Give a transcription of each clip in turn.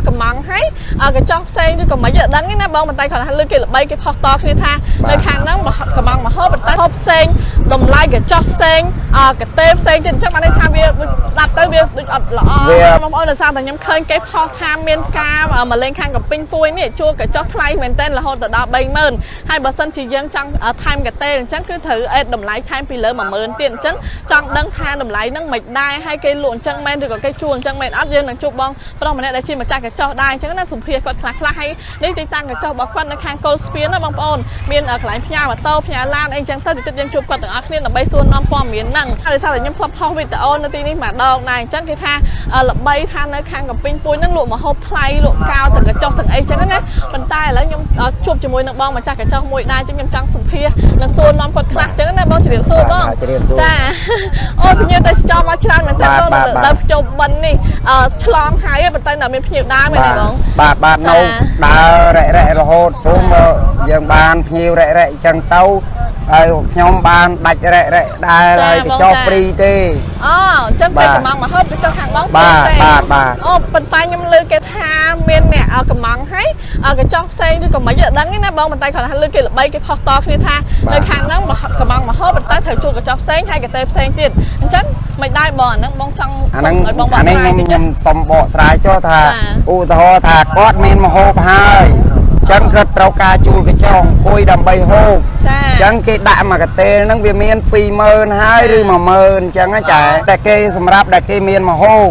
កំងហើយកញ្ចុះផ្សេងឬក៏មិនដឹងទេណាបងប៉ុន្តែគ្រាន់តែលើគេល្បីគេផុសតគ្នាថានៅខាងហ្នឹងកំងមហូបប៉ុន្តែហូបផ្សេងតម្លៃកញ្ចុះផ្សេងកតេផ្សេងទៀតអញ្ចឹងបានន័យថាវាស្ដាប់ទៅវាដូចអត់ល្អបងប្អូនដោយសារតែខ្ញុំឃើញគេផុសថាមានការមកលេងខាងកំពីងពួយនេះជួលកញ្ចុះថ្លៃមែនទែនរហូតទៅដល់30000ហើយបើសិនជាយើងចង់ថែមកតេអញ្ចឹងគឺត្រូវអេតតម្លៃថែមពីលើ10000ទៀតអញ្ចឹងចង់ដឹងថាតម្លៃហ្នឹងមិនដែរហើយគេលក់អញ្ចឹងមែនឬក៏គេជួលអញ្ចឹងមែនអត់យើងនឹងជួបបងប្រុសម្នាក់ដែលជាម្ចាស់កញ្ចុះដែរអញ្ចឹងណាសម្ភារគាត់ខ្លះខ្លះហើយនេះទីតាំងកញ្ចុះរបស់គាត់នៅខាងកុលស្ពានណាបងប្អូនមានកន្លែងផ្ញើម៉ូតូផ្ញើឡានអីអញ្ចឹងទៅតិចយើងជួបគាត់ទាំងអស់គ្នាដើម្បីសួរនាំព័ត៌មានហ្នឹងហើយដោយសារតែខ្ញុំធ្លាប់ផុសវីដេអូនៅទីនេះម្ដងដែរអញ្ចឹងគេថាល្បីថានៅខាងកំពីងពួយហ្នឹងលក់ម្ហូបថ្លៃលក់កោទាំងកញ្ចុះទាំងអីចឹងណាប៉ុន្តែឥឡូវខ្ញុំជួបជាមួយនឹងបងម្ចាស់កញ្ចុះមួយដែរអញ្ចឹងខ្ញុំចង់សម្ភាសនិងសួរនាំគាត់ខ្លះអញ្ចឹងណាបងជម្រាបសួរបងចាអូភ្ញៀវតែចោលមកច្រើនមែនតើបងដល់ភ្ជុំបិណ្ឌនេះឆ្លងហើយប៉ុន្តែនៅមានភ្ញៀវដើរមែនទេបង បាទបាទនៅដើររែករហូតសូមយើងបានភ្ញៀវរែករអញ្ចឹងទៅហើយខ្ញុំបានដាច់រែករដែរហើយកញ្ចុះព្រីទេ អូអញ្ចឹងពេលកំងមកហូបទៅចុះខាងបង បាទបាទបាទ អូប៉ុន្តែខ្ញុំលើគេថាមានអ្នកកំងហើយកញ្ចុះផ្សេងឬក៏មិនដឹងទេណាបងប៉ុន្តែគ្រាន់តែលើគេល្បីគេផុសតគ្នាថានៅខាងហ្នឹងកំងមកហូបប៉ុន្តែត្រូវជួលកញ្ចុះផ្សេងហើយកតេផ្សេងទៀតអញ្ចឹងមិនដែរបងអាហ្នឹងបងចង់ អាហ្នឹង ឲ្យបងបក អានេះ ស្រាយ ខ្ញុំខ្ញុំសុំបកស្រាយចុះថាឧទាហរណ៍ថាគាត់មានមហូបហើយអញ្ចឹងគាត់ត្រូវការជួលកញ្ចុះអង្គុយដើម្បីហូប ចា អញ្ចឹងគេដាក់មួយកតេលហ្នឹងវាមាន20000ហើយឬ10000អញ្ចឹងណាចាតែគេសម្រាប់ដែលគេមានមហូប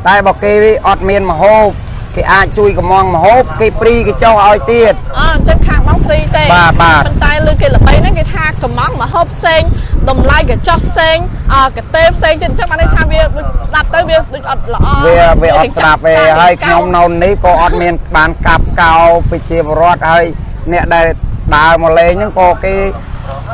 តែបើគេអត់មានមហូបគេអាចជួយកំងមហូបគេព្រីកញ្ចុះឲ្យទៀត អូអញ្ចឹងខាងបងព្រីទេ បាទបាទ ប៉ុន្តែលើគេល្បីហ្នឹងគេថាកំងមកហូបផ្សេងតម្លៃកញ្ចុះផ្សេងកតេផ្សេងទៀតអញ្ចឹងបានន័យថាវាស្ដាប់ទៅវាដូចអត់ល្អ វាអត់ស្ដាប់ទេហើយខ្ញុំនៅនេះក៏អត់មានបានកាប់កោប្រជាពលរដ្ឋហើយអ្នកដែលដើរមកលេងហ្នឹងក៏គេ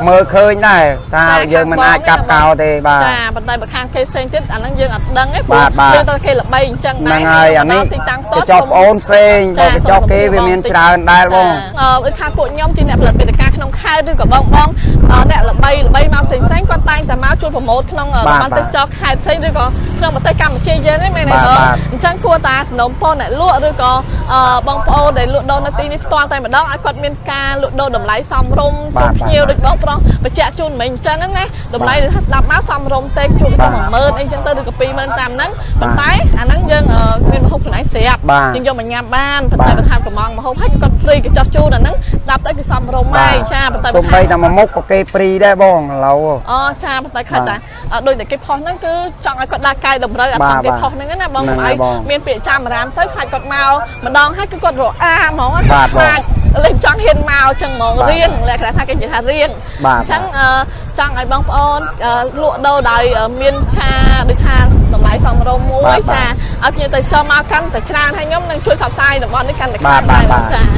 មើលឃើញដែរថាយើងមិនអាចកាប់កោទេបាទ ចាប៉ុន្តែបើខាងគេផ្សេងទៀតអាហ្នឹងយើងអត់ដឹងទេព្រោះ បាទបាទ យើងទៅគេល្បីអញ្ចឹងដែរ ហ្នឹងហើយអានេះ ទីតាំង កញ្ចុះប្អូនផ្សេងបើកញ្ចុះគេវាមានច្រើនដែរបង អឺដូចថាពួកខ្ញុំជាអ្នកផលិតវេទិកាក្នុងខេត្តឬក៏បងបងអ្នកល្បីល្បីមកផ្សេងផ្សេងគាត់តែងតែមកជួយ promote ក្នុងតំបន់ទេសចរខេត្តផ្សេងឬក៏ក្នុងប្រទេសកម្ពុជាយើងហ្នឹងមែនទេបងអញ្ចឹងគួរតាសំណូមពរអ្នកលក់ឬក៏បងប្អូនដែលលក់ដូរនៅទីនេះផ្ទាល់តែម្ដងឲ្យគាត់មានការលក់ដូរតម្លៃសមរម្យជូនភ្ញៀវដូចបងប្រុសបញ្ជាក់ជូនមិញអញ្ចឹងណាតម្លៃដែលថាស្ដាប់មកសមរម្យទេជួបទៅ10000អីចឹងទៅឬក៏20000តាមហ្នឹងប៉ុន្តែអាហ្នឹងយើងមានម្ហូបខ្លួនឯងស្រាប់យើងយកមកញ៉ាំបានប៉ុន្តែបើថាកំងម្ហូបហើយគាត់ free កញ្ចុះជូនអាហ្នឹងស្ដាប់ទៅគឺសមរម្យហើយចាប៉ុន្តែ សំបីតែមួយមុខក៏គេព្រីដែរបងឥឡូវ អូចាប៉ុន្តែខិតតែដូចតែគេផុសហ្នឹងគឺចង់ឲ្យគាត់ដើរកាយតម្រូវអត់គេផុសហ្នឹងណាបងកុំឲ្យមានពាក្យចាំរាមទៅខ្លាចគាត់មកម្ដងហើយគឺគាត់រអាហ្មងគាត់ខ្លាចលេងចង់ហ៊ានមកចឹងហ្មងរៀងលក្ខណៈថាគេនិយាយថារៀងអញ្ចឹងចង់ឲ្យបងប្អូនលក់ដូរដោយមានការដូចថាតម្លៃសមរម្យមួយចាឲ្យភ្ញៀវទៅចុះមកកាន់តែច្រើនហើយខ្ញុំនឹងជួយផ្សព្វផ្សាយតំបន់នេះកាន់តែខ្លាំងដែរបងចា។